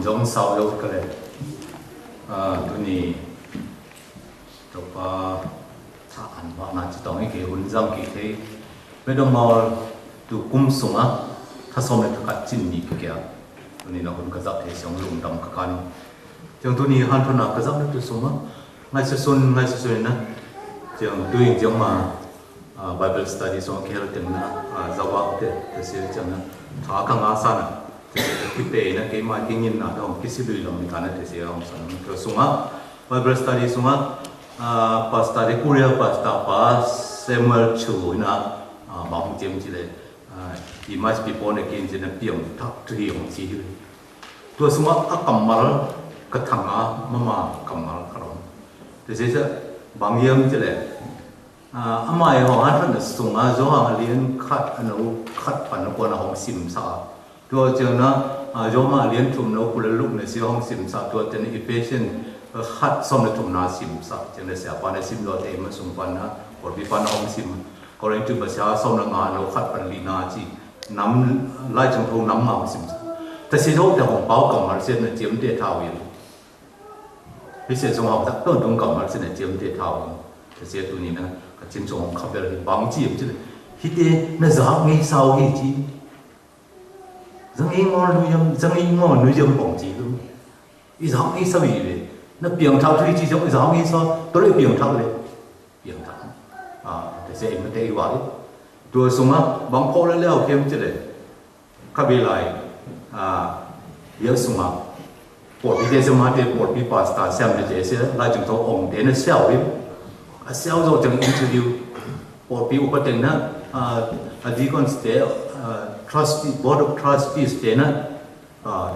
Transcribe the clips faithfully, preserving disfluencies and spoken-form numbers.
Zong sau yô kale. A, tuni. Tôpa, tha an wa na ci tong i ke hun zang ki te. Be dong mau tu kum sung a. Tha som le tha kat cin ni ki kia. Tuni na hun ka zap te siang lung dam ka kan. Jang tuni han thon na ka zap le tu sung a. Ngai sa sun, ngai sa sun na. Jang tui jang ma. A, Bible study song kêl teng na, a, zawa te, te se chang na, tha ka ngă sa na, te se ki pe na, ke ma ki ngin na, dong ki si lui lam ni ka na, te se ong sa na, te sung a, Bible study sung a, a, Pastor de Korea, Pastor pa Samuel Chu na, a, ma mu jem chi le, a, he must be born again, chi na piang thak tu hi ong chi hi. Tua sung a, a kammal, ka thang a, ma ma kammal ka rong. Te se sa, bang yem chi le, A, ama ih hong han thon na sung a, Yôhan a lian khăt a nô khăt păn a kuan a hong sim sa. Tua ciang na, a, Yôhan a lian thum nô kul a luk na sia hong sim sa, tua ciang na Ephesian, a, khăt sôm na thum na sim sa. Ciang na sia păn na sim lo te ma sung păn na, kor bi păn na hong sim. Korintu ba sia sôm na ngă nô khăt păn li na ci. Năm, lai ciang thô năm ngă hong sim sa. Ta si dô te hong pao kang mal sia na ciam te thao yin. Pi se sung hong tak tông tung kang mal sia na ciam te thao yin. Te sia tu ni na, ka chin sung hong khăp bel hi bang ci yem ci le. Hi te na zak ngei sao hi ci. Zak ngei ngol nu yem, zak ngei ngol nu yem bong ci lu. I zak ngei sao hi le. Na piang thak tu hi ci zak, i zak ngei sao, tu le piang thak le. Piang thak. A, te sia i ma te i wa le. Tua sung a, bang kho le le au kem ci le. Ka bi lai, a, yau sung a. Pôlpi te se ma te pôlpi pastor siam te se, lai jung to ong te na siau im. A siau zo jang interview. Pôlpi upa teng na, a, a deacons te, a, trustee, board of trustees te na, a,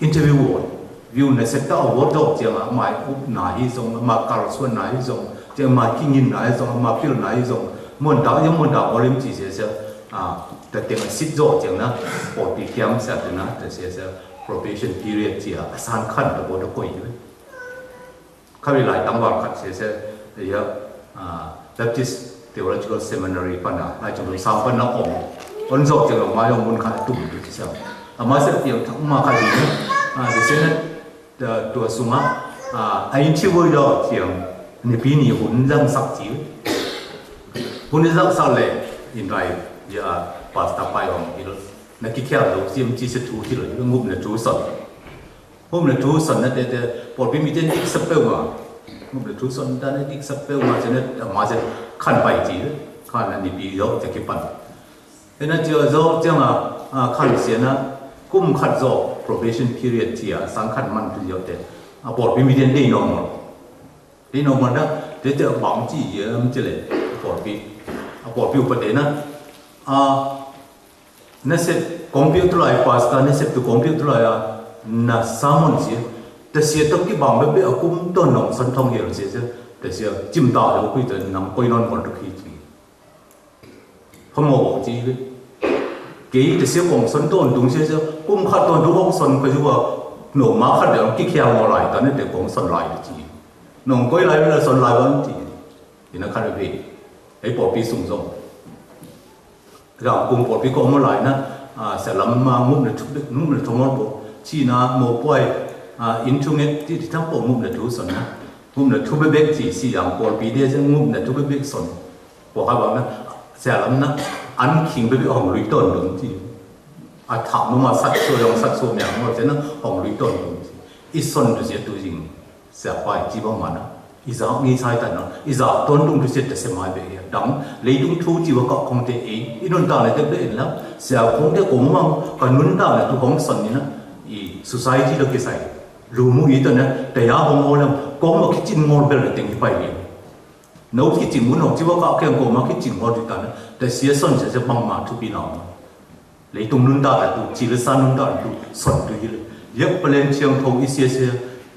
interview word. View na se ta word zo jang a mai up na hi zong, ma kal suan na hi zong, jang ma kingin na hi zong, ma pil na hi zong. Mon ta, yau mon ta, olim ci se se, a, ta teng a sit zo jang na, pôlpi kiam sa te na, ta se se, probation period ci a, a san khan ta bo ta koi. Kha wi lai tang wal khat se se, ya, a, Baptist Theological Seminary pă na, lai chung sam pă na ong. Ong zok jeng ong ma yong mun kha tum tu ti sam. A ma se tiang thak ma kha di, a, di se na, da, tua sung a, a, a in chi woi do tiang, ni pi ni hun zang sak ji. Hun zang sak le, in rai, ya, pastor pai ong, il, na ki kia do, sim chi se tu ti lo, ngup na tu son. Hôm lĕ thu sŏn nă te te, pôlpi mi ten ik săp peu ma. Hôm lĕ thu sŏn ta nă ik săp peu ma, sĕ nă, ma sĕ khăn pai ti, khăn nă ni pi yŏk te ki păn. Ê nă, tia yŏk tia ma, a, khăn sĕ nă, kum khăt yŏk probation period tia, sang khăn măn tu yŏk te. A, pôlpi mi ten dê nô mô. Dê nô mô nă, te te bang ti yơm ti lĕ, pôlpi. A, pôlpi u pă te nă. A, Nă sep kông piu tu lai pastor, nă sep tu kông piu tu lai a, nă sermon sĕ, tơsĕ tŏk ki bang bê bê a kum tŏ nŏng săn thong hel sĕ sĕ, tơsĕ chim ta lĕ kui tơnăm koi non kon tu khi chi. Phamo bok chi bê. Kei tơsĕ kông săn tŏ nŏng sĕ sĕ, kum khăt tŏ nŏng hong săn kơ yua, nô ma khăt lĕ ki khia ngô lai, ta nĕ tơsĕ kông săn lai chi. Nŏng koi lai bê la săn lai wan chi. Ê nă khăt bê. Ê pôlpi sung sung. Rang kung pôlpi kông mô lai nă, a, sa lam ma ngŭm nă thu, ngŭm nă thu mô bô. Chi nă mô poi, a, in thu ngĕt ti, ti thăng pô ngŭm nă thu sŏn nă. Ngŭm nă thu bê bê ti si yang pôlpi dê se ngŭm nă thu bê bê sŏn. Pô ha bang nă, sa lam nă, ăn khing bê bê hong lui tŏn dŭm ti. A thăng mô ma sat sô yong sat sô miang mô se nă, hong lui tŏn dŭm ti. I sŏn tu se tu jing. Sa pai chi bang ma nă. I zak ngei sai ta nă. I zak tŏn dŭng tu se ta se mai bê ya. Dang, lei dŭng thu chi wa kŏ kông te e. I nun ta nă te bê en la. Sa kông te kông mang. Ka nun ta nă tu hong săn ni nă. I society lo ke sai. Lu mu i ta nă. Ta ya hong o lam. Kông ma ki chin ngol bel nă teng i pai bê. Nô ki chin mun hong chi wa kŏ keng kông ma ki chin ngol ti ta nă. Ta sia săn sia sia bang ma tu pi nă. Lei dŭng nun ta nă tu, chi lĕ sa nun ta nă tu, săn tu hi lĕ. Yăk plen chiang thong i sia sia,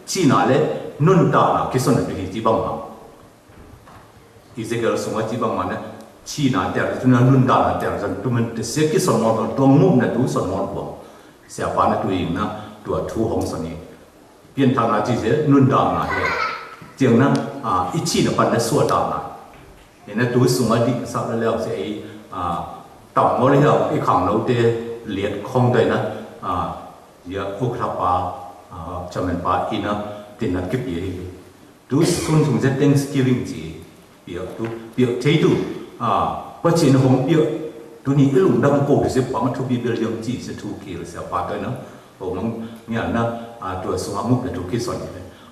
chi nă lĕ, nun ta nă, ki săn tu hi chi bang ma. Ezekiel sung a chi bang ma nă, chi nă ter, tu nă nun ta nă ter, săn tu mĕn, tơsĕ ki săn mol, tu ngŭm nă tu săn mol bô. Sia pa nă tu ing nă, tu a tu hong săn i. Piên tha na chi se, nun dang na he. Chiang na, a, i chi na pan na sua dang na. Ê na tu sung a di sa la leo se i, a, tam mo le ya i khang no te liet khong te na, a, ya uk tha pa, Chairman pa ina, ti na kip ye. Tu sun sung ze Thanksgiving ci. Pia tu, pia te tu. Pachin hong pia. Tu ni ilung dang ko ze pang tu bi bel yang ci ze tu ki ze pa ta na. Ong mang nia na, tu sung a muk na tu ki son.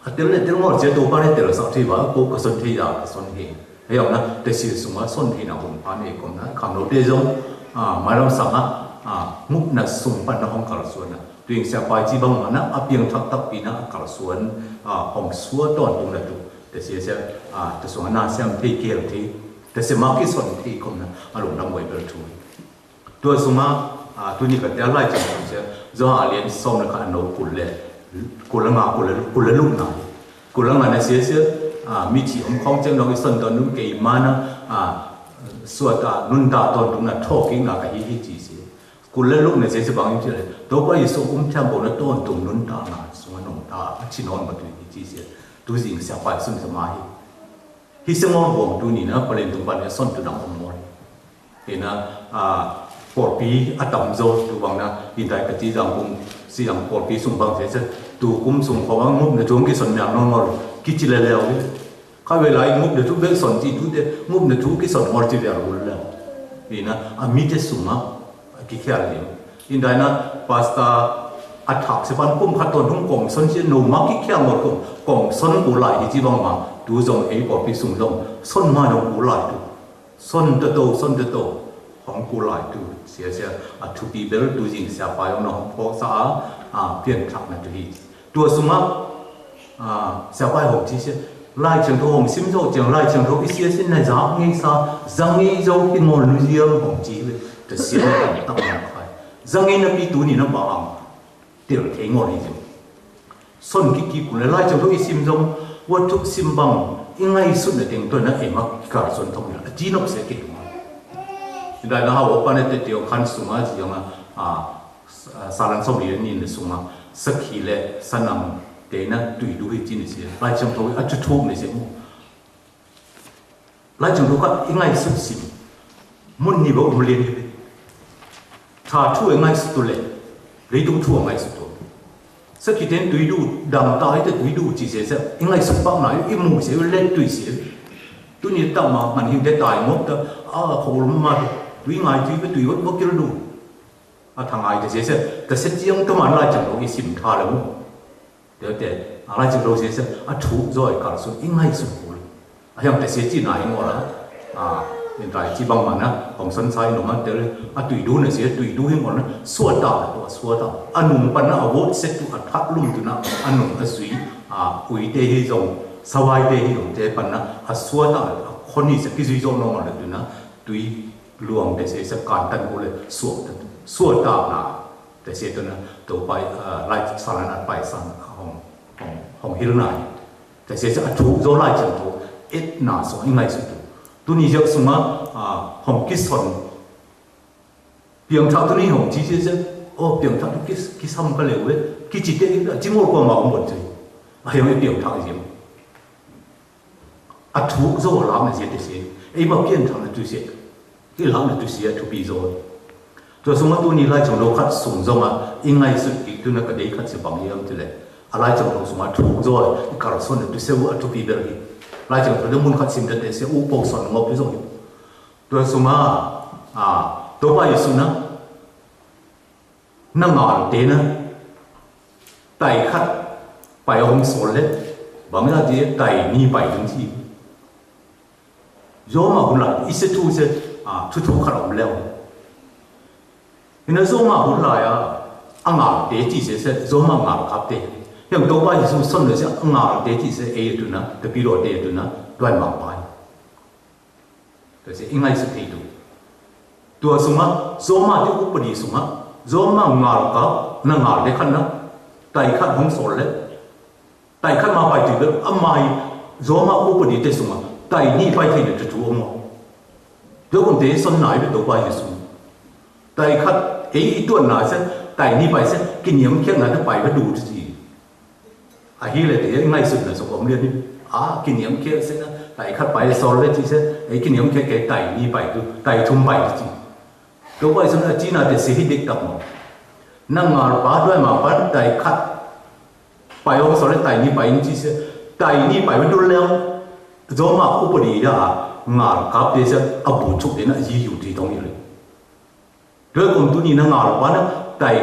A tel le tel ngor ze tu pa le tel sa ti ba ko ka son te ya ka son he. Hê yong na, tê si sung a son hê na hong pan ê kôm na, kham lo tê zong, a, mai lam sang a, a, muk na sung pan na hong kal suan na. Tui ing sia pai ci bang ma na, a piang thak tak pi na, a kal suan, a, hong sua ton tung na tu. Tê si sia, a, tê sung a na siam tê kiel tê. Tê si ma ki son tê kôm na, a lung dang wai bel tu. Tua sung a, a, tu ni ka tia lai chang chang sia, zong a lien som le ka no kul le, kul le nga, kul le, kul le luk na. Kul le nga na sia sia, a, mi chi om khong chang nong i son ton nun ke i ma na, a, sua ta nun ta ton tung na thok i nga ka hi hi chi sia. Kul le luk na sia sia bang i chi le, to pa i so um chang bo na ton tung nun ta na, sung a nong ta, a chi non ba tu hi chi sia. Tu zing sia pa sun sa ma hi. Hi se mor bong tu ni na, palen tung pan ya son tu dang om mor. Ina, a, pôl pi a tam zo tu bang na, in tai ka ci zang kum, si zang pôl pi sung bang se se, tu kum sung kho bang mup na tu ki son miang nong mor, ki ci le leo. Ka we lai mup na tu be son ci tu de, mup na tu ki son mor ci leo leo. Ina, a mi te sung a, Ki khial lim. In dai na pasta a thak se pan kum khat ton hung kong son se no ma ki khial mot kong. Kong son ku lai hi ci bang ma. Tu zong ei ko pi sung zong. Son ma zong ku lai tu. Son tơ tô, son tơ tô. Hong ku lai tu. Sia sia a tu pi bel tu zing sia pa yong na hong pok sa a. A pian thak na tu hi. Tua sung a, a, sia pai hong ci sia. Lai Chang Thô hong sim zô, Chang Lai Chang Thô i sia sia na zak ngei sa, zak ngei zô pi ngol nu ziam hong ci we. Ta sia na tak na khai. Zak ngei na pi tu ni na ba ang. Til thei ngol ni ziam. Son ki ki kun Lai Chang Thô i sim zô, wa tu sim bang, i ngai sut na teng tu na e mak kar son thong na. A ci nok sia ki tu. Dai na ha wa pa na te te kan sung a ziam a, a, Sa-, Salan Song Ri ni sung a, sakhi le, sanang, te na, tui du hi ci ni si, Lai Chang Thô, a chu thu ni si mu. Lai Chang Thô ka, i ngai sut si. Mun ni ba um lien hi. Tha thu i ngai sut tu le. Le tu thu i ngai sut tu. Sakhi ten tui du, dang tai te tui du ci se se, i ngai sut bang na, i mu se, le tui se. Tu ni ta ma, man hin te tai ngok ta, a, khô ma, tui ngai tui ba tui ba, ba kil du. A thang ai te se se, ta se ciang ta man Lai Chang Thô i sim tha le mu. Te te, a Lai Chang Thô se se, a thu zoi kal sun, i ngai sun kul. A hiam te se ci nai ngol a. A, in tai ci bang man na, hong san sai no man te le, a tui du na se, tui du hi ngol na, sua ta, to sua ta. A nung pan na, a wot se tu, a thak lum tu na, a nung a sui, a, ui te hi zong, sawai te hi zong, te pan na, a sua ta, a khon ni se, ki sui zong no man le tu na, tui luang te se, se kan tan kul le, sua ta, sua ta na. Te se tu na, to pai, a, lai sa na na pai sang, hong, hong, hong hil na. Te se se a thu, zo Lai Chang Thô, et na so, i ngai su tu. Tu ni ziak sung a, a, hong ki son. Piang thak tu ni hong ci se se, o, piang thak tu ki, ki sam ka leu e, ki ci te, a, ci mol kua ma hong bon ci. A, hong i piang thak ziak. A thuk zo lak na sia te sia. Ei ma pian thang na tu sia. Ki lak na tu sia tu pi zo. Tua sung a tu ni Lai Chang Thô khat sung zong a, i ngai sut ki tu na ka dei khat sia bang yam tu le. A Lai Chang Thô sung a thuk zo, i kal son na tu sia wu a tu pi bel hi. Lai Chang Thô de mun khat sim te te sia u pô son ngop tu zong. Tua sung a, a, to pa Yêsu na. Na ngal te na, tai khăt pai hong sol le, bang ya ti tai ni pai ding ci. Yom a hun lai, i se tu se, a, tu tu khăt om leo. Ina yom a hun lai a, a ngal te ci se se, yom a ngal khăp te. Yang to bai su son le se, a ngal te ci se, e tu na, te pi lo te tu na, tuan ma pai. Te se i ngai sut thei tu. Tua sung a, yom a ti upadi sung a, yom a ngal ka, na ngal te khăt na, tai khăt hong sol le. Tai khăt ma pai ti be, a mai, yom a upadi te sung a, tai ni pai thei ne te tu ong o. Te kon te son nai be to pai sung. Tai khăt, e i tuan na se, tai ni pai se, ki niam kiak na te pai be du ti. A hi le te i ngai sut na so kom lien ni. A, ki niam kiak se na, tai khăt pai sol le ci se, e ki niam kiak ke tai ni pai tu, tai thum pai tu ci. To pai sut na ci na te se hi dik tak mo. Na ngal pa doi ma pan tai khăt. Pai ong sô lĕ tain ni pai ing ci se, tain ni pai ong dul leng. Zô ma upadi ya ngal kap de se, a bu chuk de na yi yu di tong yi le. Doi kom tu ni na ngal pa na, tain,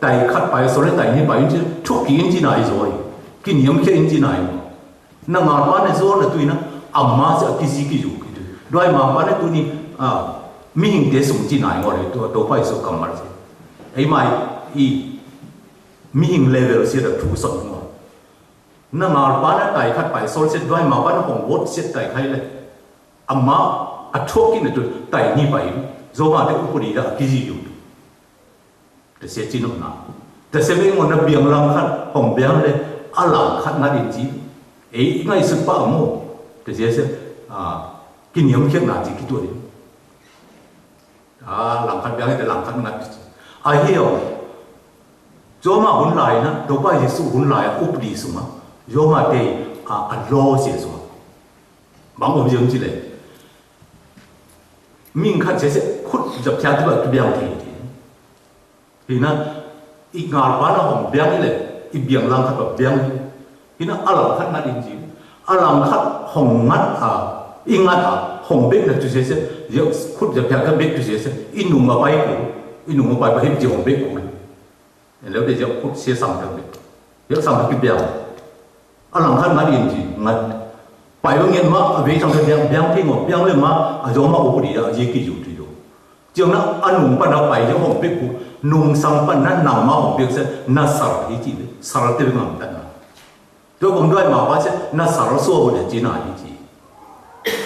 tain khat pai sô lĕ tain ni pai ing ci, chuk ki ing ci na i zô i. Ki niam ki ing ci na i. Na ngal pa na zô na tu i na, ama se a ki zi ki yu ki tu. Doi ma pa na tu ni, a, mi hing de sung ci na i ngô le, to, to pai sô kam mar se. Ei mai, i, mi hing level se da tu sô ngô. Na ngal pa na tain khat pai sô se doi ma pa na hong wot se tain khai le. Ama a chok ki na tu tain ni pai. Zô ma te upadi da ki zi yu. Te se ci num na. Te se mi ngô na biang lang khat hong biang le a lang khat ngat in ci. E ngai sut pa mo. Te se se a ki niam kiak na ci ki tu ni. A, lang khat biang te lang khat ngat. A hiao. Zô ma hun lai na, Tôpa Yêsu hun lai, upadi sung a. Zô ma te, a, a lo se sung a. Bang om yơng ci le. Ming khat se se, khut jap thiat ba tu biang te. Hi na, i ngal pa na hong biang i le, i biang lang khat ba biang. Hi na, a lang khat ngat in ci. A lang khat hong ngat a, i ngat a, hong bek na tu se se, yơk khut ya piak ka bek tu se se, i nung ma pai ku, i nung ma pai ba hip ji hong bek ku. Leo de yơk khut se sang ta bek. Yơk sang ta ki biang. A lang khat ngat in ci, ngat. Pai ba ngen ma, a bek sang ta biang, biang ti ngo, biang le ma, a yong ma u ku di ya, yi ki yu tu yu. Jêng na a nung pă na pai jêng hŏng pek ku, nung sang pă na nau ma hŏng pek se na sal hi ji, sal te ngam tăn na. Tơ kŭm duai ma pă se na sal sô bơ de ji na hi ji.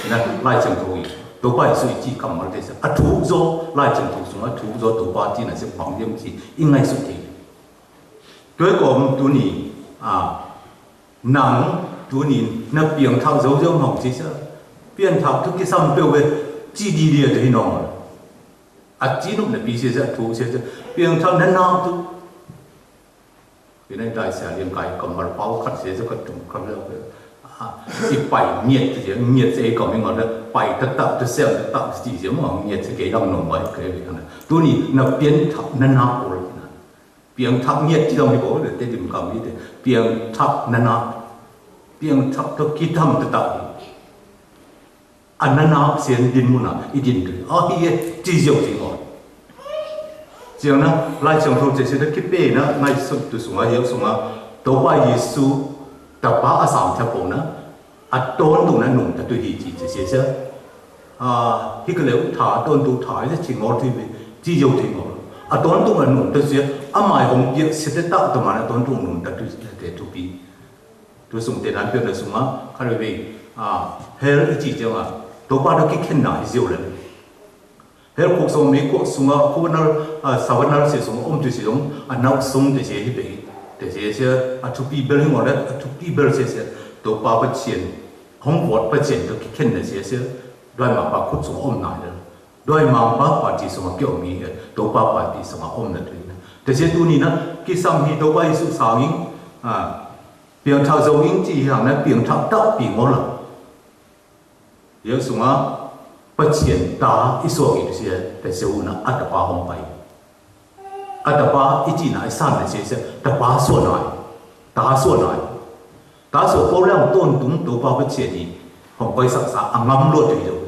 Na lai cheng thu i, tơ pai su i ji kam mal te se. A thu zo, lai cheng thu sung a thu zo tơ pai ji na se bang yem ji, i ngai su te. Tơ kŭm tu ni, a, Nang, tu ni, na piêng thak zâu zâu mong ci sa. Piêng thak tu ki sam pêu we, ci di di a tu hi nong. A ci nŭp na pi se sa, tu se sa. Piêng thak na nang tu. Pi nai tai sa, liêng kai, kăm mal pao khat se sa, khat tung, khat leo we. A, i pai, ngiet se, ngiet se, i kăm i ngon, pai, tat, tat, tu sem, tat, tat, ci se, mong, ngiet se, kei dang nong, pai, kei, tu ni, na piêng thak, na nang, ol, na. Piêng thak ngiet ci dong hi bô, te dim kam hi te. Piêng thak nana. Piêng thak to ki tham te tak. A nana sien din muna, i din tu. A hi ye, ci ziau ci ngor. Ziau na, lai siang thâu ci se na ki pe na, ngai suk tu sung a, yau sung a. Tơ pai Yêsu, ta pa a sam cha pô na. A ton tung na nung ta tu hi ci ci sia sia. A, hi ka leo tha, ton tung tha, sia ci ngor ti bi, ci yau ti ngor. A ton tung na nung ta sia, a mai hong piak sia te ta ta ma na ton tung nung ta tu sia te tu pi. Tu sung te nan piak na sung a, ka leo bi, a, hell i ci sia ma. Tơ pai ta ki khen na hi sia le. Hell kuk song mi kuk sung a, kuk nal, a, sa nal sia sung, om tu sia sung, a nau sung te sia hi pe, te sia sia, a tu pi bel hi ngor, a tu pi bel sia sia, tơ pai pa chien, hong bot pa chien, tơ ki khen na sia sia, duai ma pa kuk sung om na le, duai ma pa pa ti sung a ki om mi he, tơ pai pa ti sung a om na tu na. Te sia tu ni na, ki sam hi tơ pai Yêsu sang ing, a, piêng thak zâu ing ci hang na, piêng thak tak pi ngor la. Yau sung a, pa chien ta, i sua ki tu sia, ta sia u na, a ta pa hong pai. A ta pa, i ci na, i san na sia sia, ta pa sua na, ta sua na. Ta sua pô lăng ton tung, tơ pai pa chien ni, hong pai sak sa, a ngam lo tu yau.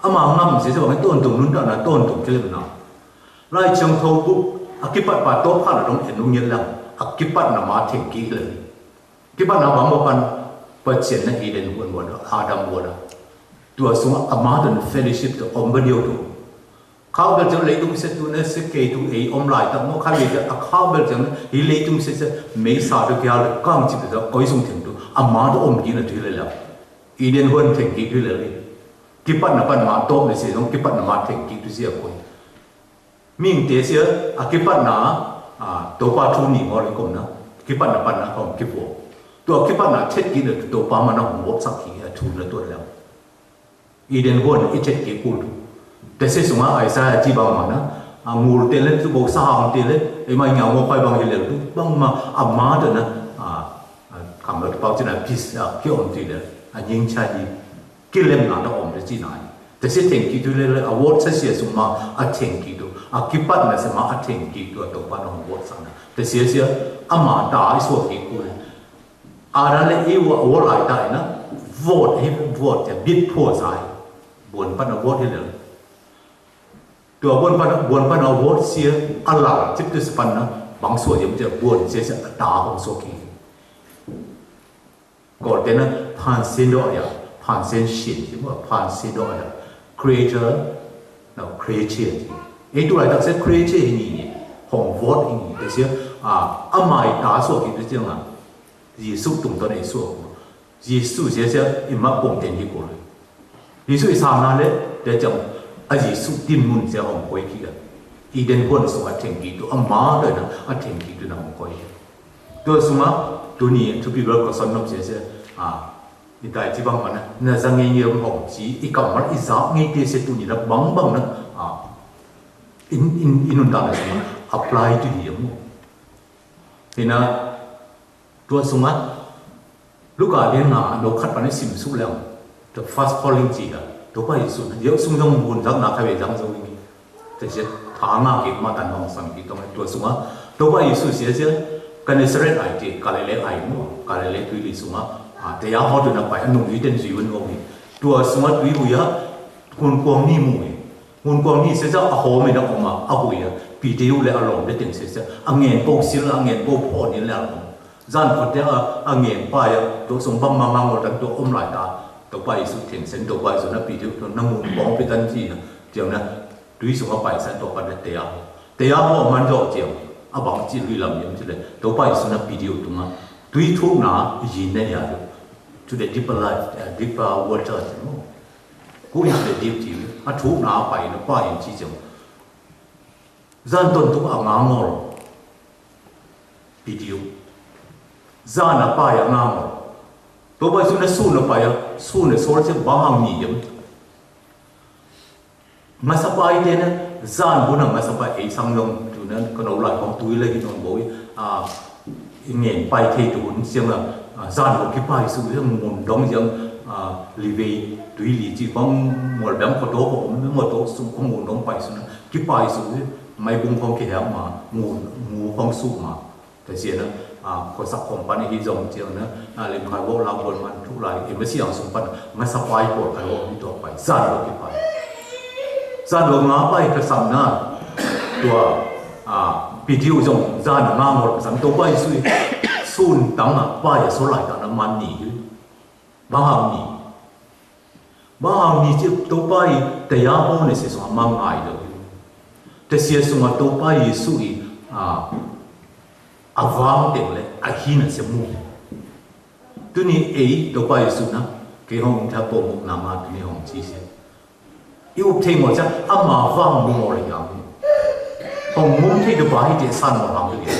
A ma ngam sia sia, bang ton tung nun ta na, ton tung ki lem na. Lai chang thâu bu, a ki pat pa tơ pai na dong en nung yen lăng, a ki pat na ma theng ki lem. Ki bai na bang mô pan, pa chien na Eden huan wada, Adam wada. Tua sung a ma tun fellowship tu om ba diau tu. Khau bel chang lei tung se tu na se kei tu ei om lai ta mô khau bel chang a khau bel chang na hi lei tung se se mei sa tu kia le kang chip tu koi sung theng tu. A ma tu om ki na tu le la. Eden huan theng ki tu le le. Ki pat na pan ma top le se dong ki pat na ma theng ki tu se a koi. Ming te sia, a ki pat na, a, tơ pai thu ni ngor i kôm na, ki pat na pan na kôm ki pô. Tua ki pat na chet ki na tơ pai ma na hong bot sak ki, a, thu na tua leo. Eden huan i chet ki kul tu. Te se sung a Isaiah ci bang ma na, a, ngul te le tu bok sa hang te le, e ma nyau mo pai bang i le tu, bang ma, a ma te na, a, a, kam le tu pau ci na peace, a, ki om ti le, a, nying cha di. Ki lem na ta om te ci nai. Te sia theng ki tu le le a wot sa sia sung ma a theng ki tu. A ki pat na sia ma a theng ki tu a tơ pai na wot sa na. Te sia sia a ma ta i sua ki ku le. Adăn leh Êwa wŏt lai ta i na, wŏt, ê, wŏt, ê, bit pua sai. Buôn păn a wŏt hi lĕ. Tua buôn păn, buôn păn a wŏt sia, a lăng, chip tis păn na, bang sua yem tia buôn sia sia ta hong sua ki. Kŏ te na, phan sen do ya, phan sen shin, sia mô, phan sen do ya. Creator, na, creature. Ê tu lai tak sia creature hi ni, hong wŏt hi ni, te sia, a, a mai ta sua ki, te sia na. Yêsu tŭng tŏ nây sua kô. Yêsu sia sia i ma pông tên hi kô lĕ. Yêsu i sa na lĕ, te chang a Yêsu tin mun sia hong kôi ki gah. Êđen huôn sung a theng ki tu, a ma dơi na, a theng ki tu na hong kôi. Tua sung a, tu ni, tu pi bơ kô son nop sia sia. A, i tai chi bang ma na, na zang ngê ngê hong chi, i kam ma, i zang ngê te sia tu ni na, bang bang na. A, in, in, in nun ta na sung a, apply tu hi mô. Hi na, Tua sung a, Luka dê ngă, nô khăt păn sim su leng. The first calling chi a. Tôpa Yêsu, yơh sung dong bun dang na khai we dang dong ni. Te sia, tha ngă kê ma tan hong sang kê tong. Tua sung a, Tôpa Yêsu sia sia, Genesaret ai ti, Galilê ai mô, Galilê tui li sung a. A, te ya hŏ tu na pai, a nung yu ten yu wun wong ni. Tua sung a tui hui a, kun kuang ni mui. Ngùn kuang ni sesa a hô mê nă kô ma a hui a. Piter lĕ a lŏm lĕ teng sesa a ngên pô sil a ngên pô phô ni lĕ a lŏm. Zan kô te a a ngên pai a tô̆ sung băm ma ngă ngôl tăn tô̆ ôm lai ta. Tô̆ pai su teng sen tô̆ pai su nă Piter tô̆ nă ngùn kuang pê tăn chi nă. Tiang nă tui sung a pai sa tô̆ pai nă te a. Te a hô man dôk tiang. A bang chi lui lam yêm chi lĕ tô̆ pai su nă Piter tô̆ ma. Tui thuk nă yin nă ya. To the deeper life, uh, deeper water. Go into the deep ti, a thuk nă a pai nă pai in chi jong. Zan ton tuk a ngă ngôl. Piter. Zan a pai a ngă ngôl. Tô̆ pai su nă su nă pai a, su nă sol se bang hang ni yem. Ngă sa pai te nă, zan bu nă ngă sa pai ei sang long tu nă, kơ nô lai kong tui lĕ hi nong bôi, a, Ngên pai thei tu hun siang a, a, zan wơ̆ ki pai su siang mŭn dong siang, a, li wei tui li chi kong mol bem ko to ko mol to su kong mŭn dong pai su na, ki pai su, mai bung kong ki hang ma, mŭn, mŭn kong su ma. Te sia na, a, ko sak kong pan hi zong siang na, a, lim khai wơ̆ la bon man tu lai, e ma siang sung pan, ngă sa pai ko, a, wơ̆ ni to pai, zan wơ̆ ki pai. Zan wơ̆ ngă pai ka sam na, tua, A, Piter zong zan a ngă ngôl ka sam Tôpa Yêsu sun tang a pai a so lai tang a man ni. Bang hang ni. Bang hang ni chi Tôpa i te ya hô ne se sung a mang ngai lo. Te sia sung a Tôpa Yêsu i, a, a vang teng le a hin a se mu. Tuni ei Tôpa Yêsu na ke hong tha pô muk na ma tuni hong chi se. I ŭp thei ngôl cha, a ma vang mung ngôl yang. Hong mung thei dua ba hi te san ngôl hang te.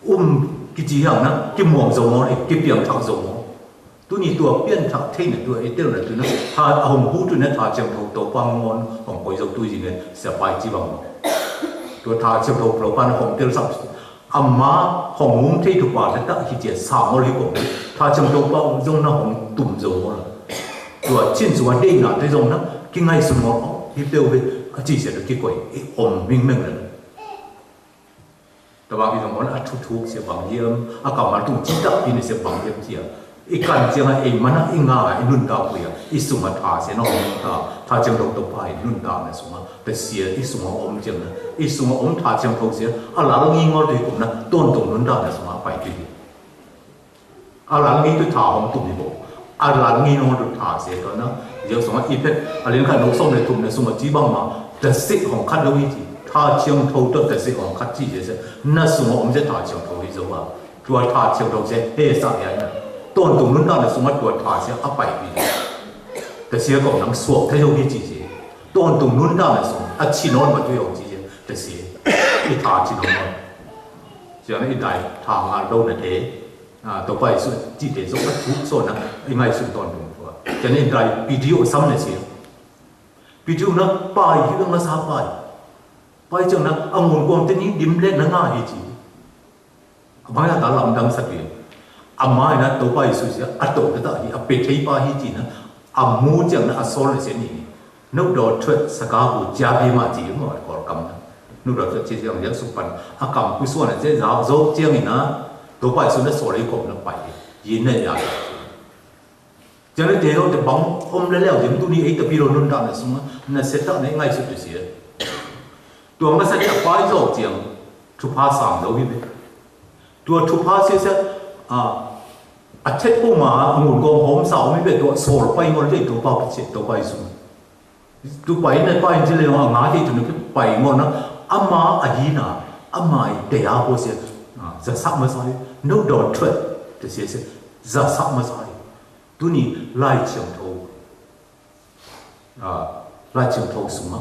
Um, ki chi yang na, ki muang zong ngôl, ki piang thak zong ngôl. Tuni tua piang thak thei na tua e tel na tu na, tha hong bu tu na tha chiang thâu tâu pang ngôl, hong koi zong tu yin ne, sa pai chi bang. Tua tha chiang thâu plo pan hong tel sap. A ma hong mung thei dua ba ta ta hi tia sa ngôl hi kong. Tha chiang thâu pang zong na hong tum zong ngôl. Tua chin sua dê na tê dòng na, ki ngai sum ngô, ki pêu wê, a chi sia ki koi, i om ming ming lĕ. Ta bang i dòng ngô na, a thu thu sia bang yem, a ka ma tu chi ta, i ni sia bang yem sia. I kan sia nga, i ma na, i nga, i nun ta kuya, i sum a tha sia na om ta, tha chiang dòng to pa, i nun ta na sum a, ta sia, i sum a om sia na, i sum a om tha chiang dòng sia, a la ngi ngô de kum na, ton dòng nun ta na sum a, pai ki. A lăn ngí tu tha hŏng tŭm ni bô. A lăn ngí nŏng tu tha se tŏ na. Yua sŏng a i phet. A lin kha nŏ sŏng ne tŭm ne sŭng a chi băng ma. Tơsek hŏng khăt lŏ i chi. Tha chiang thâu tŏ tơsek hŏng khăt chi se se. Na sŭng a ôm se tha chiang thâu i yua. Tua tha chiang thâu se he sa ya na. Tŏn tŭm nun ta ne sŭng a tua tha se a pai i. Tơsek kŏ nang suak tha yua i chi se. Tŏn tŭm nun ta ne sŭng a chi nŏn ma tu yua chi se. Tơsek. I tha chi nŏn ma. Chiang i dai tha ma dâu ne te. A, Tôpa Yêsu, chi te yôk a thuk so na, i ngai sum tŏn tŭm tua. Chơ nê dai Piter sam ne si. Piter na, pai, hi na sa pai. Pai chang na, a ngun kuang te ni, dim le na nga hi chi. A bang ya ta lam dang sa pi. A mai na, Tôpa Yêsu si, a to ta hi, a pe thei pa hi chi na. A mu chang na, a sol ne si ni. Nôk dô thuet sa ka hu chia bi ma chi mô kôl kam na. Nôk dô thuet chi chiang liang su pan. A kam ku suan a che zao zôk chiang i na. Tôpa Yêsu na so lei kôp na pai. Yinne ya. Jang ne te yo te bang om le leo jing tu ni ei ta pi lo nun ta na sung na se ta ne ngai su te sie. Tua nga sa ya pai zo jing. Chu pa sang lo wi be. Tua chu pa sie se a a chet po ma a ngun gong hom sa mi be tua sol pai ngol le tua pa pi chet tua pai sung. Tu pai na pai jile wa nga te tu na pai ngo na ama a hi na ama i te ya ko se. Za sa ma sa no don tret te se se za sa ma sa. Tu ni lai chiang tho. Lai chiang tho su ma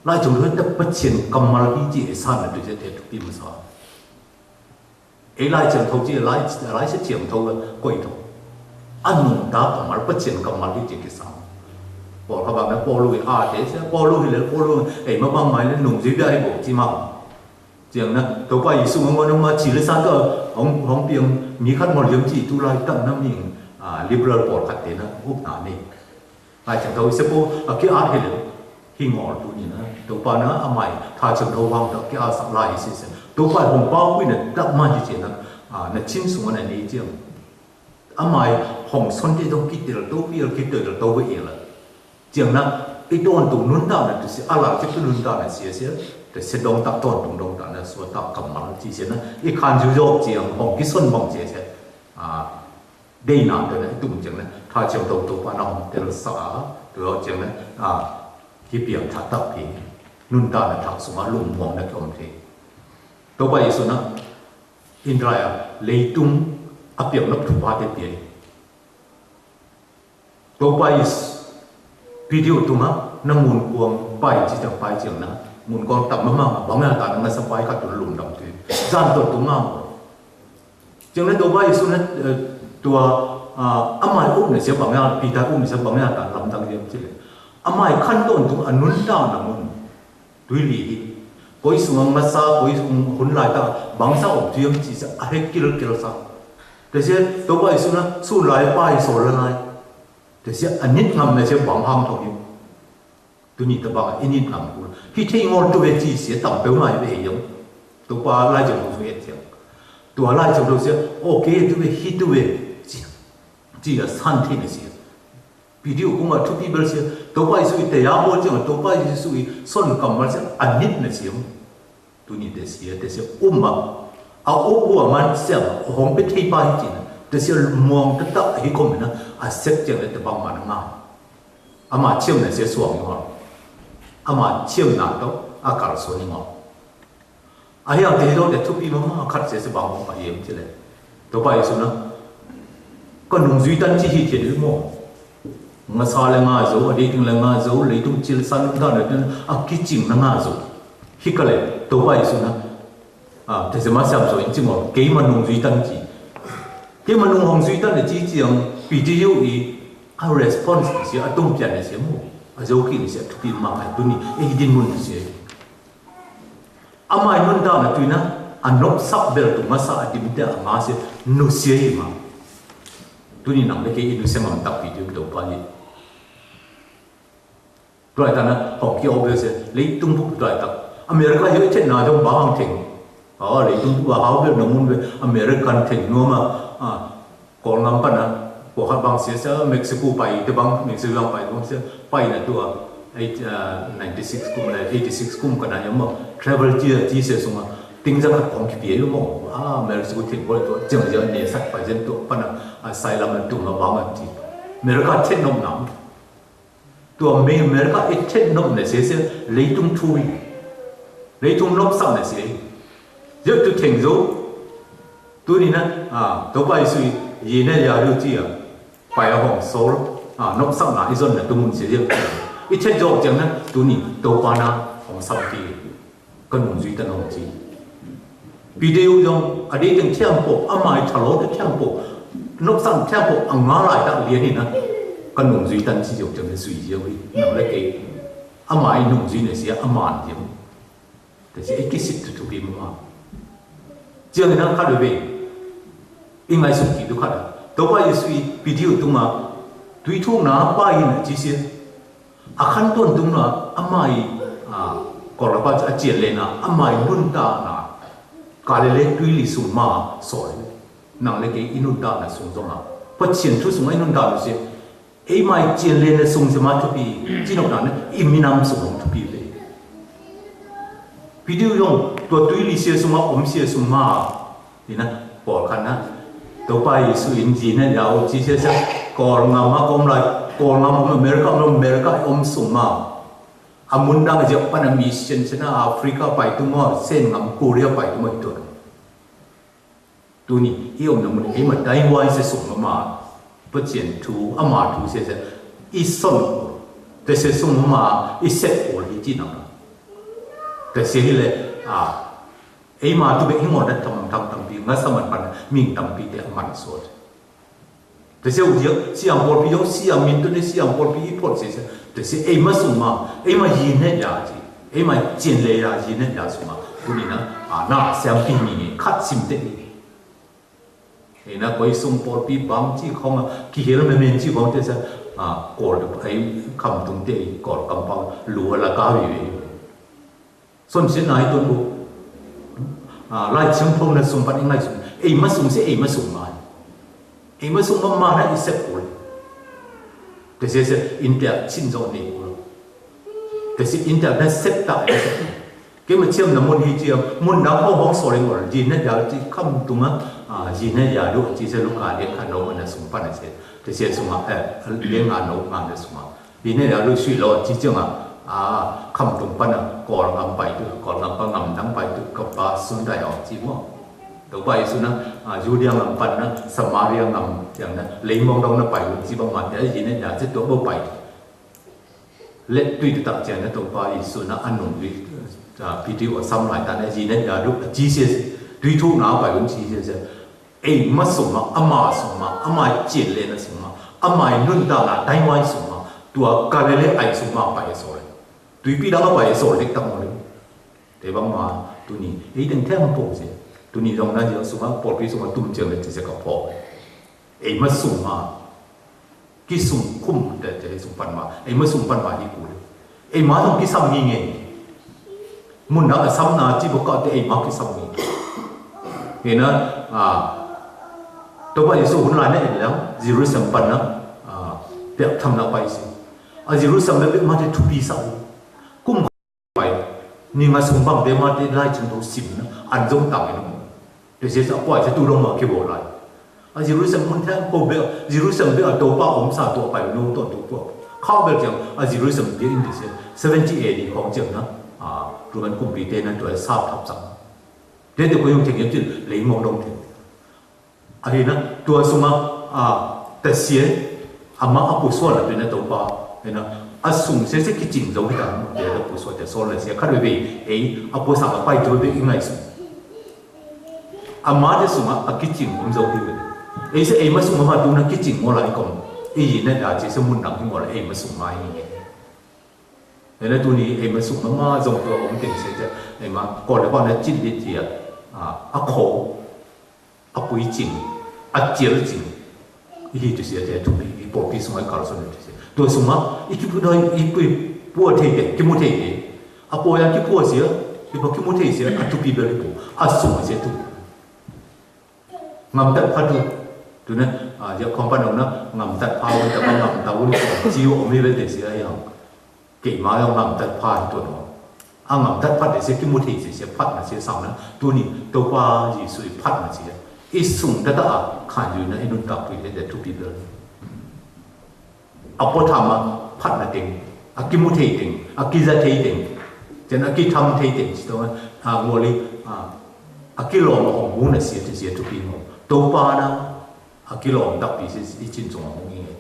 lai chiang tho ta pa chien kam mal hi ji e san na tu se te tu pi ma sa. Ê lai chiang thâu chi lai lai sa chiang thâu kôi thâu. Ăn nung ta kăm mal pă chiên kăm mal ki chiên ki sang. Pôl kha bang na Pôl lui a te sa Pôl lui le Pôl lui ê ma bang mai le nung zui bia ê bok chi ma. Chiang na tâu pa Yêsu ngô nung ma chi le sa tơ hong hong piêng mi khăn mol yơm chi tu lai tăm na ming liberal Pôl khăn te na ŭp na ni. Lai chiang thâu i se pô a ki a hê lĕ. Hi ngol tu ni na. Tâu pa na a mai tha chiang thâu wang tơ ki a sak lai i se se. Tâu pa hong pa kui na tăk ma hi chiang na. A na chin sung na ni chiang. A mai hong son ti tâu ki tê la tâu pi la ki tê la tâu wê i la. Chiang na i ton tung nun ta na tu se a la ki tu nun ta na se se. Te se dong ta ton tung dong ta na sua ta kam ma chi se na. I khan yu yok chiang hong ki son bang se se. A Dei na tơ na i tung chiang na tha chiang tâu tâu pa na hong tel sa tơ chiang na a ki piang tha tap pi nun ta na thak sung a lung mong na kiom the. Tâu pa Yêsu na in rai a lei tung a piang na thu pa te pi. Tâu pa Yêsu pi diu tung a na ngun kuang pai chi chiang pai chiang na ngun kuang tap ma ma bang na ta na sa pai ka tu lung dam tu zan tơ tung a. Chiang na tâu pa Yêsu na tua a mai ŭp na sia bang ya Pita ŭp na sia bang ya ta lam dang yem chi le. A mai khăn ton tung a nun ta na mun. Tui li hi. Kôi sung a ngă sa kôi sung hun lai ta bang sa ŭp tu yem chi sa a he kil kil sa. Te sia tâu pa Yêsu na su lai pa Yêsu la lai. Te sia a nit ngam na sia bang hang thong yem. Tu ni ta bang i nit ngam kul. Hi thei ngol tu we chi sia tam peu mai we yong. Tu pa lai jong tu we tiang. Tu lai jong tu sia. Ok tu we hi tu we. Chi. Chi a san thi na sia. Pi diu kung a tu pi bel sia. Tu pa Yêsu i te ya bol chiang. Tu pa Yêsu i son kam mal sia. A nit na sia. Tu ni te sia te sia um ma. A u u a man sia. Hong pe thei pa hi chi na. Te sia muang ta ta hi kom na. A sep chiang le te bang man nga. Ama chiam na sia suang ni ngol. Ama chiam na to a kal suang ni ngol. A hiang te do te thupi ma ma khat sia sia bang bang pa yem chile. To pa Yêsu na. Ka nung zui tan chi hi te mo. Nga sa le nga zo, a di ting le nga zo, le tung chil san ta le a ki ching na nga zo. Hi ka le to pa Yêsu na. A te sia ma siam zo in chi ngol. Kei ma nung zui tan chi. Kei ma nung hong zui tan le chi chiang pi ti yu i. A response na sia a tung pian na sia mu. A zô ki na sia tu pi ma a tu ni e hi din mun na sia. A mai nun da na tu na a nop sak bel tu ma sa a dim te a ma sia nu sia i ma. Tu ni nang le ke i nu sia ngam tak pi tu do pa ni. Tuai ta na hong ki ôbel sia le tung buk tuai ta. America yo i chen na dong ba hang theng. A le tung buk ba hau bel na mun bel American theng nu ma. A Kol ngam pa na, kol kha bang sia sia Mexico pai, te bang Mexico bang pai, bang sia pai na tua, eight, uh, ninety six kum na, eighty six kum ka na yom mo, travel tia, tia sia sung a, ting za khat kong ki pia yom mo, a, Mexico ting kol tua, jeng jeng ne sat pai jen tua, pa na, a, asylum na tung a bang a ti. America ten nom nam. Tua mê America i thet nôk nê sie sie, leitung thui. Leitung nôk sam nê sie. Yơh tu theng yo. Tu ni na, a, Tôba Yêsu i, yi nê ya ru chi a. Pai a hong sol, a, nôk sam na i zon na tu mun sie yơh. I thet yo chiang na, tu ni, Tôba na, hong sam ki. Kơnung dui ta nong chi. Piter yong, a dih teng thiang pô, a mai thalo teng thiang pô. Nôk sam thiang pô, a ngă lai ta lia ni na. Kơnung dui ta chi yong teng dui yong i. Nong le ke. A mai nung dui ne sia, a man yong. Te sia i ki sit tu tu bi ma. Chiang na kha le be. I ngai su ki tu kha. Tôba Yêsu i, Piter yong tu ma. Dui tu na pa i na chi sia. A khăn tuan tung na, a mai, a, kor la pa a chiên le na, a mai nun ta na, Galile tui li sung ma soi. Nang lĕ kei i nun ta na sung zong a. Pô chien thu sung a i nun ta na se. Ei mai chien lê na sung se ma thupi. Chi nok na ne i mi nam sung thupi lê. Video yong tua tui li se sung a om se sung ma. Ni na pô khan na. Tôpa Yêsu in ji ne yau chi se se. Kôl ngam ma kôm lai. Kôl ngam America, America om sung ma. A mun dang a Japan a mission se na Africa pai tu mo, sen ngam Korea pai tu mo i tu. Tuni, i ong na mun, i ma dai wai se sung ma ma, pô chien thu, a ma thu se se, i son, te se sung ma ma, i set ol i chi na. Te se hi le, a, ei ma tu be i mo da tam tam tam pi, nga sa man pan, ming tam pi te a man sot. Te se u dia, siang pol pi yong, siang min tu ne, siang pol pi i pot se se, te se ei ma sung ma, ei ma yin ne ya ji, ei ma chien le ya yin ne ya sung ma, tuni na, a, na, siang pi mi, khat sim te i. Ê na, koi sung pôl pi bang chi khong a, ki hel me men chi khong te sa, a, kôl te, ai, kham tung te, kôl kampang, lu a la ka wi wi. Son sin nai ton bu. A, lai chiang phong na sung pan i ngai sung. Ê ma sung se, ê ma sung ma. Ê ma sung ma ma na i sep kôl. Te se se, in te a chin zo ne kôl. Te se, in te a na sep ta, na sep. Kei ma chiam na mun hi chiam, mun dang hong hong sori ngol, ji ne ya ji kham tung a, a, ji ne ya du, ji se lu ka le ka no na sung pan se, te se sung a, e, le nga no nga na sung a. Ji ne ya du sui lo, ji chiam a, a, kham tung pan a, kol ngam pai tu, kol ngam pa ngam dang pai tu, ka pa sun dai o ji mo. Tôpa Yêsu na, a, Yudia ngam pan na, Samaria ngam chiam na, le mong dong na pai tu, ji bang ma te, ji ne ya ji tu bo pai. Lĕ tui tơ tăk cheng na Tôpa Yêsu na anung tui, a, Piter a sam lai ta na ji ne ya du, a, Jesus. Tui thu na pai un Jesus. Ê, ma sung ma, ama sung ma, ama chien le na sung ma, ama nun ta na tai wai sung ma, tua Galilê ai sung ma pai so le. Tui pi dang pai so le tang mo le. Te bang ma, tuni, ê, teng teng po se. Tuni dong na ji sung ma, pol pi sung ma tum cheng le se ka po. Ê, ma sung ma. Ki sung khum te, te sung pan ma. Ê, ma sung pan ma hi ku. Ê, ma sung ki sam ngi nge. Mun na ka sam na chi bo ka te ê ma ki sam ngi. Ê na, a, Tôpa Yêsu hun lai na ê lang, Jerusalem pan na, a, pek tham na pai si. A Jerusalem na pek ma te thupi sa. Khum Pai, ni nga sung bang de ma te lai chung to sim na, an zong tang ino. Te se sa poi se tu dong ma ke bo lai. A Jerusalem mun thang ko be, Jerusalem be a Tôpa om sa to pai no to to po. Khao be chang, a Jerusalem be in te se, seventy A D khong chang na, a, Roman kum pi te na to sa thap sang. Te te ko yung chang yam chin, lei mong dong te. A hi na, tua sung a, a, ta sie, a ma a pu sual a tu na Tôpa, hi na, a sung se se ki ching zong hi ta, te ta pu sual te sual na sie, kha rui bei, ei, a pu sang a pai tu bei i ngai sung. A ma te sung a, a ki ching um zong hi bei. Ei se ei ma sung a ma tu na ki ching mo lai kong, ei yi na da se se mun dang hi mo lai, ei ma sung ma hi nge. Ei na tu ni, ei ma sung ma ma zong tua um teng se te, ei ma, ko le ba na chin di tia, a, a ko. A pui ching, a chiel ching. I hi tu sia te tu pi, i pô pi sung a i kal sung tu sia. Tua sung a, i ki pu doi, i pui pua thei te, ki mu thei te. A pô ya ki pua sia, i pô ki mu thei sia, a tu pi bel i pô. A sung a sia tu. Ngam tat pha tu. Tu ne, a, ya khong pa nong na, ngam tat pha, ngam tat pha, ngam tat pha, ngam tat pha, Kei ma yong ngam tat pha hi tuan ôh. A ngam tat pha te se ki mu thei se se phat na se sang na. Tu ni Tôpa Yêsu i phat na se. I sung ta ta a khan yu na i nun ta pui te te tu pi bel. A pô tham a phat na teng. A ki mu thei teng. A ki za thei teng. Chen a ki tham thei teng. Si to a ngoli a, a ki lom a hong mu na se te se tu pi mo. Tôpa na a ki lom ta pi se i chin sung a hong i nge.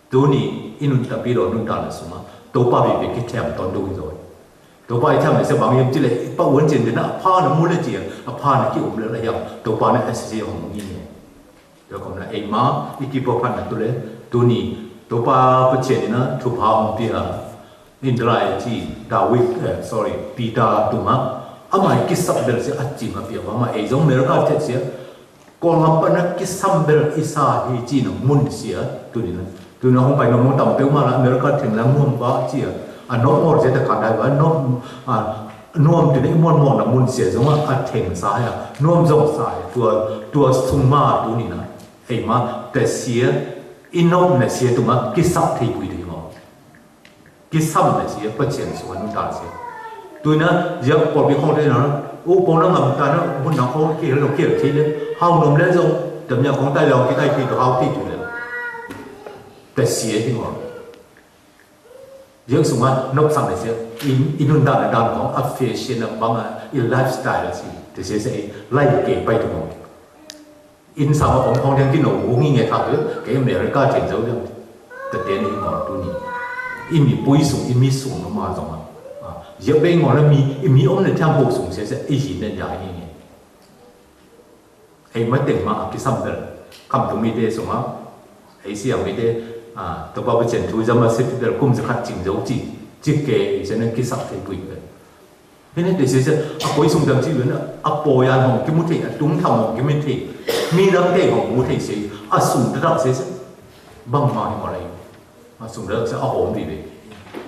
Tu ni, i nun ta pi lo nun ta na sung a. Tôpa bi bi ki them ton du i zoi. Tôpa i them i se bang yem chi le, i pa uôn chin de na, a pha na mu le chi, a pha na ki um le la yem. Tôpa na a si si hong ngi ne. Tôpa kom na ei ma, i ki pô phan na tu le. Tu ni, Tôpa pô chin na, tu pha hong pi a. In drai chi, Dawid, eh, sorry, Pita tu ma. A ma i ki sap bel si a chi ma pi a ma, ma ei zong America te si a. Kong a pa na ki sam bel i sa hi chi na mun sia, tu ni na. Tu na hong pai na mong tam peu ma la America theng la muam ba chi a. A nom mor sia ta ka dai ba nom, a, nom tu ni muam mong na mun sia zong a theng sa ya. Nom zong sa ya. Tua Tua sung ma tu ni na, ei ma, tơsia, i nop tơsia tu ma, ki sap thei bui tu ma. Ki sap tơsia, pă chiên sung anu ta sia. Tu na, ya, pô bi khong tê na, u pô na ngam ta na, bu na khong ki lo ki thei le, hao nom le zong, tơm ya khong tai lo ki tai ki tu hao thei tu le. Tơsia hi ma. Yơh sung a, nôk sang tơsia, i, i nun dan, dan khong, a fashion, a bang, a, i lifestyle si, tơsia si, lai kê pai tu khong. In sang a, ong, ong, yang ki nô, ung, i, nge, thak, kê America, tien, zâu, yang, tơ, tien, i, ngor, tu, ni. I, mi, pui, sung, i, mi, sung, nô, ma, zong, a. A, yơh, bê, ngor, na, mi, i, mi, ong, na, thiam, hô, sung, sia, sia, i, hin, na, ya, i, nge. Ê, ma teng ma a ki sam bel. Kam tu mi te sung a. Ê, sia mi te, a, to pa bê chen tu zam a sip bel kum sa khat ching zau chi. Chi ke, ê, chen ki sak te bui bel. Ê, ne te sia sia, a koi sung dam chi bel na, a po yan hong ki mu te, a tung tham hong ki mu te. Mi dam te hong mu te sia, a sung ta sia sia. Bang ma hi mo lai. A sung rơ̆k sĕ a hom bì bê.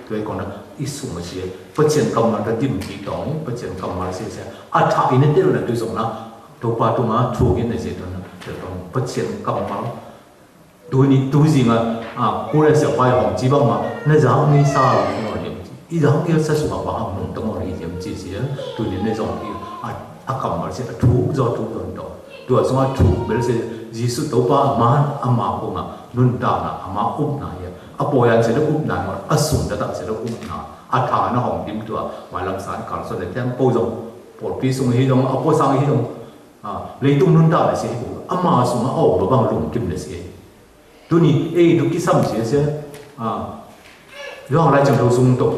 Tuê kŏn na i sung a sie. Pă chiên kammal ta tim ki tong, pă chiên kammal sie sie. A tha i ne tel na tu sung na. Tôpa tu ma thu ki ne sie tu na. Tel tong pă chiên kammal. Tu ni tu zing a, a, ku le sĕ pai hom chi bang ma. Ne zang ni sa ni ngor yem chi. I zang ni sa sung a ba ham nung tong ngor yem chi sie. Tu ni ne zong ki a, a kammal sie a thu zo thu don tong. Tua sung a thu bel sĕ Yêsu Tôpa a ma, a ma ku nga. Nun ta na, a ma up na ye. A pô yan sĕ da up na, a sung da ta sĕ da up na. A tha na hong dim tua, ma lam san kal so le tiang pô zong. Pô pi sung hi zong, a pô sang hi zong. A, lei tung nun ta le sĕ hi. A ma sung a o, ba bang lung kim le sĕ. Tu ni, ê, tu ki sam sĕ sĕ. A, Yuan lai chang thâu sung to.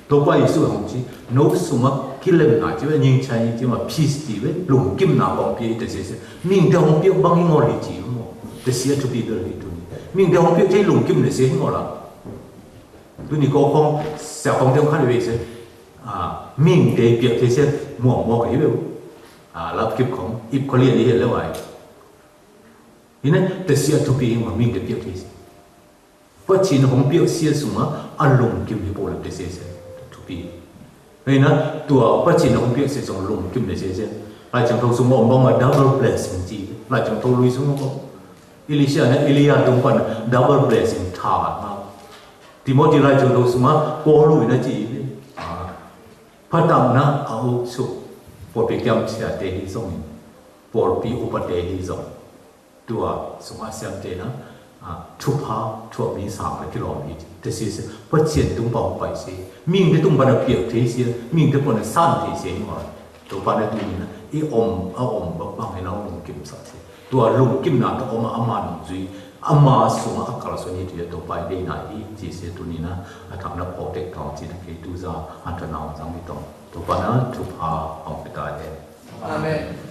Tôpa Yêsu hong chi, nô sung a ki lem na chi we, nying chai chi ma, peace chi we, lung kim na bang pi te sĕ sĕ. Ming te hong pi bang hi ngor li chi mo. Te sia tu pi bel hi tu ni. Ming te hong pi te lung kim le sĕ hi ngor la. Tu ni ko khong, sa khong te khăn we sĕ. A, ming te pi te sĕ, mo, mo ke hi we. A, lap kip khong, ip ko li li he le wai. Hi ne, te sia tu pi hi ngor ming te pi te sĕ. Pă chin hong piơk sie sung a, a lung kim hi pô lĕ te sie sie, tu pi. Hei na, tua pă chin hong piơk sie sung lung kim lĕ sie sie. Lai chang thâu sung a ôm bang ma double blessing chi. Lai chang thâu lui sung a ôm. Elisa na, Elia tung pan double blessing tha na. Timôti lai chang thâu sung a, Pôl lui na chi. A. Pă tang na, a ôk su. Pôl pi kiam chia te hi sung. Pôl pi upa te hi sung. Tua, sung a siam te na, a, thupa, thua mi sang la ki lom hi, te si si, pă chin tung pao pai si, ming te tung pă na piak te si, ming te pă na san te si, ma, tua pă na tu ni na, i om, a om, bang bang i na lung kim sa si. Tua lung kim na ta om a ma nung zui, a ma sung a kal so ni tu ya tua pai de na i, si si tu ni na, a tham na pô tek tong si na ke tu za, a ta na zang i tong. Tua pă na, thupa, ong pe ta de. Amen.